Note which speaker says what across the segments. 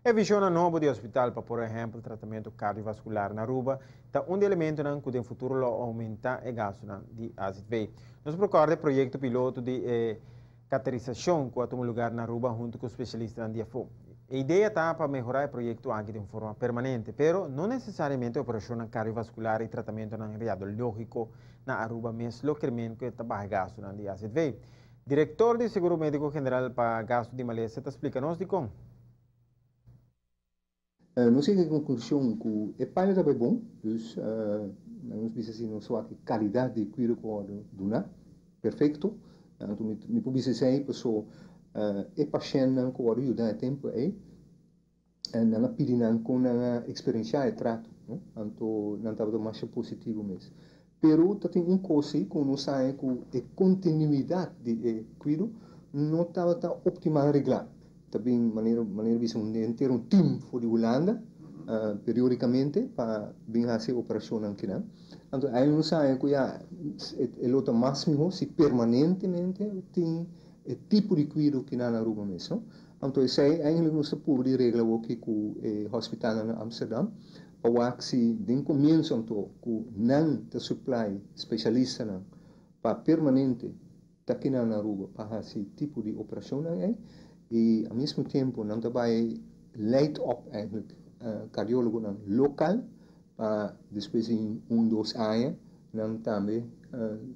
Speaker 1: E vision nobo di hospital pa, por ehempel, tratamento cardiovascular na Aruba, ta un elemento cu den futuro lo aumenta e gasto di AZV. Nos a recorda e proyecto piloto di cateterisacion cu a tuma luga na Aruba hunto cu specialistanan di afo. E idea ta pa mehora e proyecto aki di forma permanente, pero no necesariamente operacion cardiovascular y tratamento radiologico na Aruba mes lo cu ta baha gasto di AZV. Director di Seguro Medico General pa gasto di malesa ta splica nos di con.
Speaker 2: Nos a yega na conclusion cu e pilot ta bon, dus nos bisa asina, nos wak calidad di cuido cu duna, perfecto. Anto mi por bisa esey, paso e pashentnan cu a yuda e tempo ey, nan a pidi nan cu nan experiencia e trato, no? Anto nan tabata mas positivo mes. Pero tin un cos cu nos sa cu e continuidad di e cuido no tabata optimal regla. Tambe manera bisa un henter un team for di Hulanda periodicamente pa bin haci operacion aki, no? Anto ey nos sa cu ja, e lo ta mas miho si permanentemente tin e tipo di cuido cu na Aruba mes, no? Anto esey eigenlijk nos por regla aki cu e hospital na Amsterdam pa wak si den comienso anto cu nan ta supply specialistanan pa permanente ta aki na Aruba pa haci tipo di operacion ey y al mesmo tempo nan tambe leidt op eigenlijk cardiologonan local pa despues di un, 2 aña nan tambe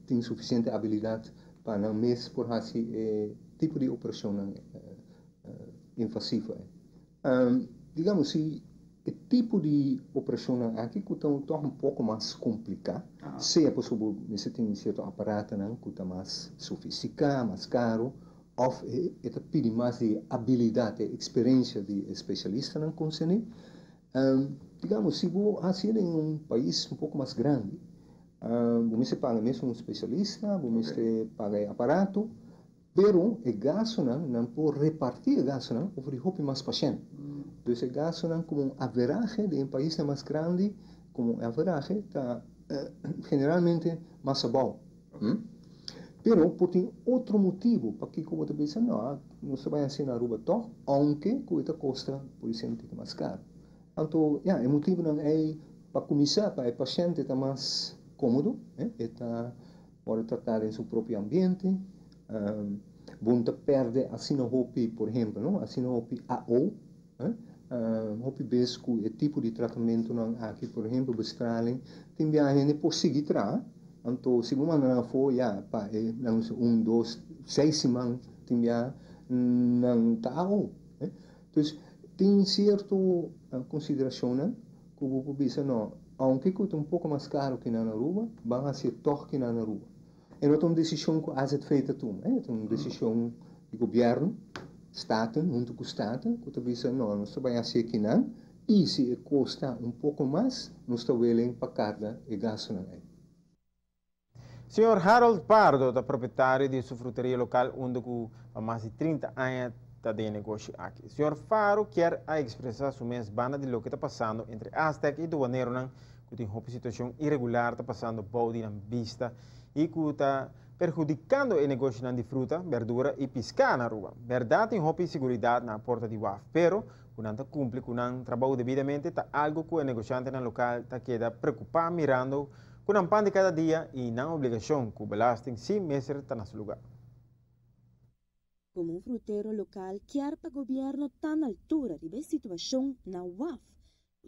Speaker 2: tin suficiente habilidad pa nan mes por haci tipo di operacion invasivo. Digamos, si e tipo di operacion aki cu ta un poco mas complica, sea posibel bo tin cierto aparato cu ta mas sofistica, mas caro, of e ta pidi mas di habilidad y experiencia di specialistanan concerni. Digamos, si bo haci den un pais un poco mas grandi, bo paga mes un specialista, bo paga aparato, pero e gastonan, nan por reparti e gastonan over hopi mas pashent. Dus e gastonan como un average di un pais mas grandi, como un average, ta generalmente mas abou. Pero por tin otro motibo pakico bo ta pensa, no, nos ta bay haci na Aruba toch, aunke cu ta costa por ehempel mas caro. Anto, ja, e motibonan ta pa cuminsa, pa e pashent ta mas comodo, eh? Ta por trata den su propio ambiente, bo n' ta perde asina hopi, por ehempel, no? Asina hopi AO, eh? Hopi bes cu e tipo di tratamentonan aki, por ehempel, bestraling, tin biaha hende por sigui traha, anto si bo manda nan afo, ja, pa e un, 2, 6 siman tin biaha nan ta AO, eh? Dus tin cierto consideracion cu bo por bisa, no, aunke cu ta un poco mas caro cu na Aruba, ban haci toch cu na Aruba. E no ta un decision cu AZV ta tuma, eh? Ta un decision di gobierno, Staten, hunto cu Staten, cu ta bisa, no, nos ta bay haci akinan, y si e costa un poco mas, nos ta willing pa carga e gastonan ey.
Speaker 1: Señor Harold Pardo, ta propietario di su fruteria local, unda cu pa mas di 30 aña ta den negoshi aki. Señor Faro kier a expresa su mes banda di loke ta pasando entre Astec y duaneronan, cu tin hopi situacion irregular ta pasando bou di nan bista y cu ta perhudicando e negoshi di fruta, berdura y pisca na Aruba. Berdad tin hopi seguridad na porta di waf, pero cu nan ta cumpli cu nan trabou debidamente ta algo cu e negociantenan local ta keda preocupa mirando cu nan pan di cada dia y nan obligacion cu belasting si mester ta na su luga.
Speaker 3: Como un frutero local, kier pa gobierno ta na altura di e situacion na waf.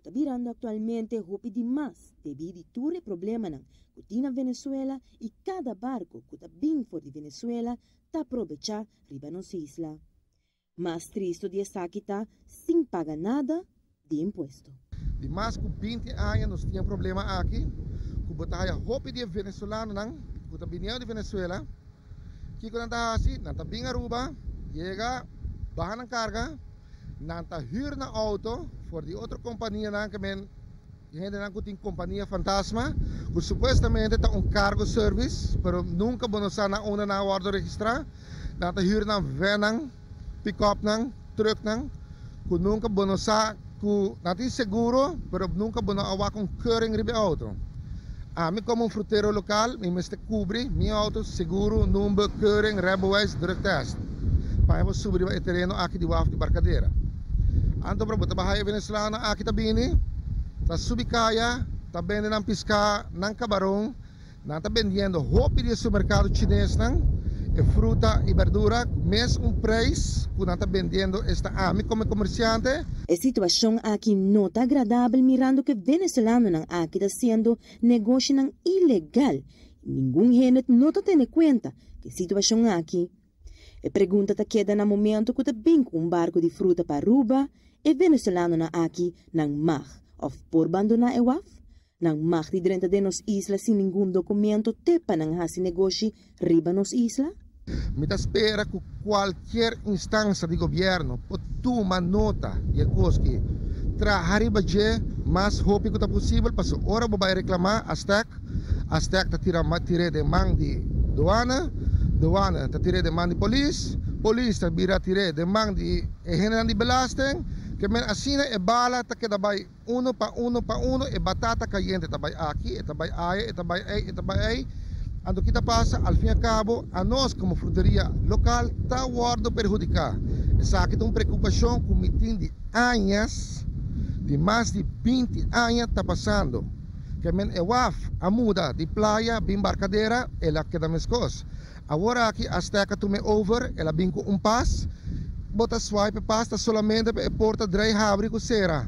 Speaker 3: Ta birando actualmente hopi di mas debi na tur e problemanan cu tin na Venezuela y cada barco cu ta bin for di Venezuela ta aprovecha riba nos isla. Mas tristo di esaki ta sin paga nada di impuesto.
Speaker 4: Di mas cu 20 aña nos tin problema aki, cu bo ta haya hopi di venezolanonan, cu ta bini di Venezuela, cu nan ta haci, nan ta bin Aruba, yega, baha nan carga, nan ta huur nan auto for di otro companianan cu men hendenan cu tin compania fantasma, cu supuestamente ta un cargo service, pero nunca bo no sa na unda nan a wordo registra, nan ta huur nan vannan, pick-up nan, truck nan, cu nunca bo no sa cu nan tin seguro, pero nunca bo no a wak un keuring riba auto. Ami como un frutero local, mi mester cubri mi auto seguro, number, keuring, rijbewijs, drugtest. Pa mi subi e tereno aki di waf di Barcadera. Anto bo ta haya venezolano aki ta bini, ta subi caya, ta bende nan pisca, nan cabaron, nan ta bendiendo hopi di supermercado chines nan, e fruta y berdura, mes un prijs cu nan ta bendiendo esta ami como comerciante.
Speaker 3: E situacion aki no ta agradabel, mirando cu venezolanonan aki ta haciendo negoshinan ilegal. Ningun hende no ta tene cuenta cu e situacion aki. E pregunta ta keda: na momento cu ta bin cu un barco di fruta pa Aruba, e venezolanonan aki nan mag of por abandona e waf? Nan mag di drenta den nos isla sin ningun documento te pa nan hasi negoshi riba nos isla?
Speaker 4: Mi ta spera cu cualkier instancia di gobierno por tuma nota di e cos cu traha riba dje mas hopi cu ta posibel, paso ora bo bay reclama Astec, Astec ta tira tire den man di douane, douane ta tire den man di polis, polis ta bira tire den man di e hendenan di belasting, kiermen asina e bala ta keda bay uno pa uno pa uno, e batata caliente ta bay aki, e ta bay aya, e ta bay ey, e ta bay ey. Anto kico ta pasa? Al fin y al cabo, anos como fruteria local ta wordo perhudica. Esaki ta un preocupacion cu mi tin di aña, di mas di 20 aña ta pasando. Kiermen e waf a muda di Playa bin Barcadera, el a keda mescos. Awor aki Astec a tuma over, el a bin cu un pas, bo ta swipe pas, ta solamente e porta drei habri cu sera.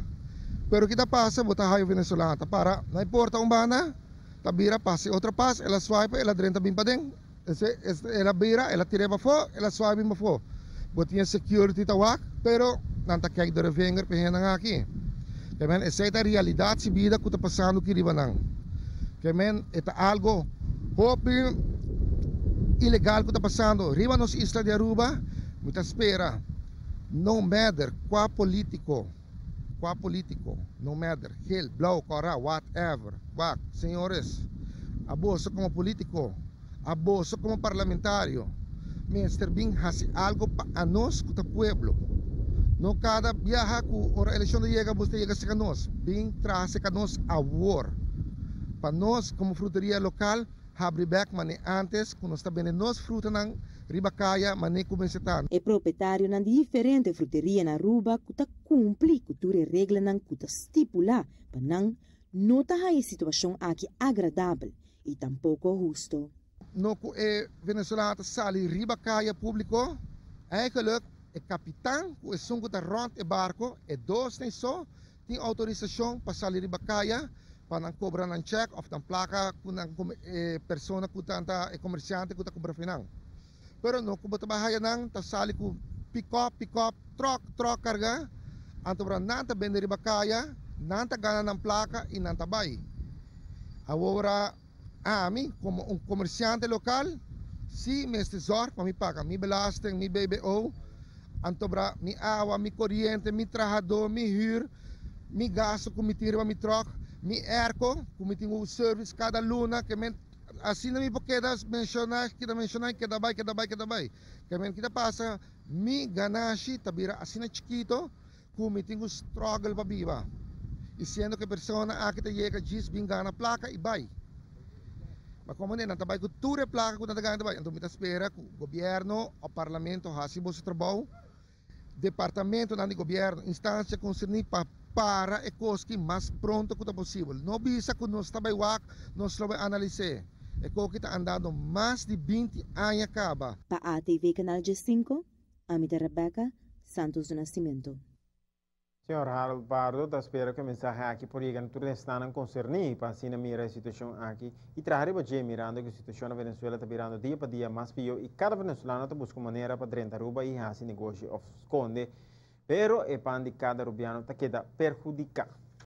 Speaker 4: Pero kico ta pasa? Bo ta haya venezolano ta para na e porta un banda, ta bira pasa otro pas, el a swipe, el a drenta bin paden. El a bira, el a tira pafo, el a swipe bin pafo. Bo tin security ta wak, pero nan ta kijk door de vinger pe hendenan aki. Kiermen esey ta realidad di bida cu ta pasando aki riba nan. Kiermen e ta algo hopi ilegal cu ta pasando riba nos isla di Aruba. Mi ta spera, no matter cua politico, no matter, geel, blauw, cora, whatever. Wak, señores, abo como politico, abo como parlamentario, mester bin haci algo pa anos cu ta pueblo. No cada biaha cu ora eleccion yega, bo yega cerca nos. Bin traha cerca nos awor. Pa nos como fruteria local, habri bek mane antes, cu nos ta bende nos frutanan riba caya, mane cuminsa ta.
Speaker 3: E propietarionan di diferente fruteria na Aruba cu ta cumpli cu tur e reglanan cu ta stipula pa nan no ta e situacion aki agradabel y tampoco husto.
Speaker 4: No cu e venezolano ta sali riba caya publico, eigenlijk e capitan, cu esun cu ta rond e barco, e dos nan so, tin autorisacion pa sali riba caya, pa nan cobra nan check of nan placa cu nan persona cu ta e comerciante cu ta cobra finan. Pero no cu bo ta haya nan ta sali cu pick-up, pick-up, truck, truck carga, anto bra nan ta bende riba caya, nan ta gana nan placa y nan ta bay. Awor, ami, como un comerciante local, si mester zorg pa mi paga mi belasting, mi BBO, anto bra mi awa, mi coriente, mi trahador, mi huur, mi gasto cu mi tin riba mi truck, mi airco, cu mi tin un service cada luna, kiermen asina mi por keda menciona, keda menciona, keda bay, keda bay, keda bay. Kiermen kico ta pasa? Mi ganashi ta bira asina chikito cu mi tin un struggle pa biba. Y siendo cu persona aki ta yega djis bin gana placa y bay. Ma como nan ta bay cu tur e placa cu nan ta gana bay, anto mi ta spera cu gobierno of parlamento haci boso trabou, departamentonan di gobierno, instancia concerni pa para e cos aki mas pronto cu posibel. No bisa cu nos ta bay wak, nos ta bay analisa. E cos ta andando mas di 20 aña caba.
Speaker 3: Pa ATV Canal G5, ami ta Rebecca Santos do Nascimento.
Speaker 1: Señor Harold Pardo, ta spera cu e mensahe aki por yega na tur esnan concerni pa asina mira e situacion aki y traha riba mirando cu e situacion na Venezuela ta birando dia pa dia mas pio y cada venezolano ta busca manera pa drenta Aruba y haci negoshi of sconde. Pero e pan di cada rubiano ta keda perhudica.